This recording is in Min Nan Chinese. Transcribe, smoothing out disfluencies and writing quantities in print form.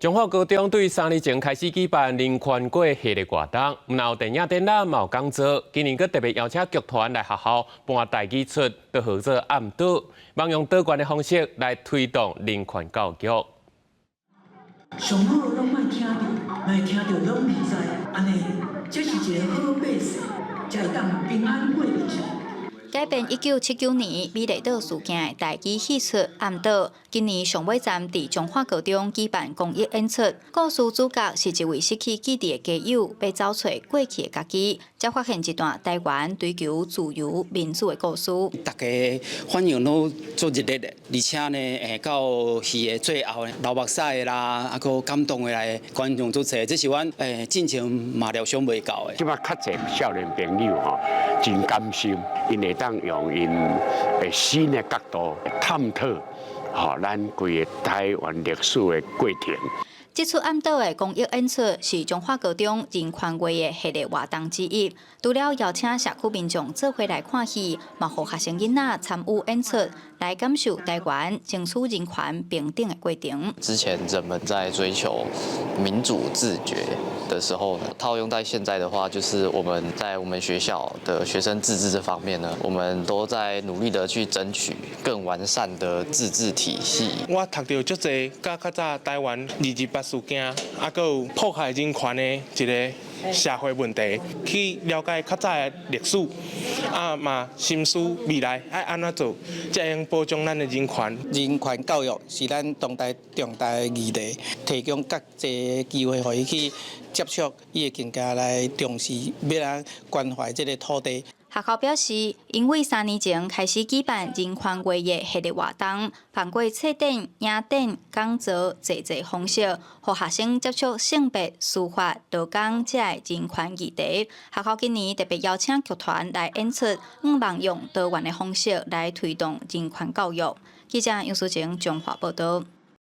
彰化高中對3年前開始舉辦人權月系列活動，毋但有電影展覽，嘛有講座。今年閣特別邀請劇團來學校搬台語出，就號做暗島，望用多元的方式來推動人權教育。上好攏莫聽著，莫聽著攏毋知，按呢，這是一个好百姓，才會當平安過日子。改編1979年美麗島事件的台語戲出《暗島》，今年上尾站佇彰化高中舉辦公益演出。故事主角是一位失去記憶的街友，欲走揣過去的家己，才發現一段台灣追求自由民主的故事。大家反應攏足熱烈的，而且呢，到戲的最後流目屎的啦，啊，閣感動的來觀眾足濟，這是阮進前嘛料想袂到的。這擺較濟少年朋友吼，真甘心，𪜶會當用𪜶的新的角度探討，吼咱規个台灣歷史的過程。這齣暗島的公益演出是彰化高中人權月的系列活動之一。除了邀請社區民眾做伙來看戲，嘛予學生囡仔參與演出，來感受台灣爭取人權平等的過程。之前人們在追求民主自決的時候呢，套用在現在的話，就是我們在我們學校的學生自治這方面呢，我們都在努力的去爭取更完善的自治體系。我讀著足濟，佮較早台灣228事件，啊，閣有迫害人權的一个社會問題，去了解較早的歷史，啊嘛深思未來愛按怎做，才會用保障咱的人權。人權教育是咱當代重大的議題，提供較濟機會予伊去接觸，伊會更加來重視，欲來關懷這个土地。學校表示，𪜶對3年前開始舉辦人權月的系列活動，透過策展、影展、講座、濟濟方式，予學生接觸性別、司法、勞工這个人權議題。學校今年特別邀請劇團來演出，向望用多元的方式來推動人權教育。記者楊淑晴彰化報道。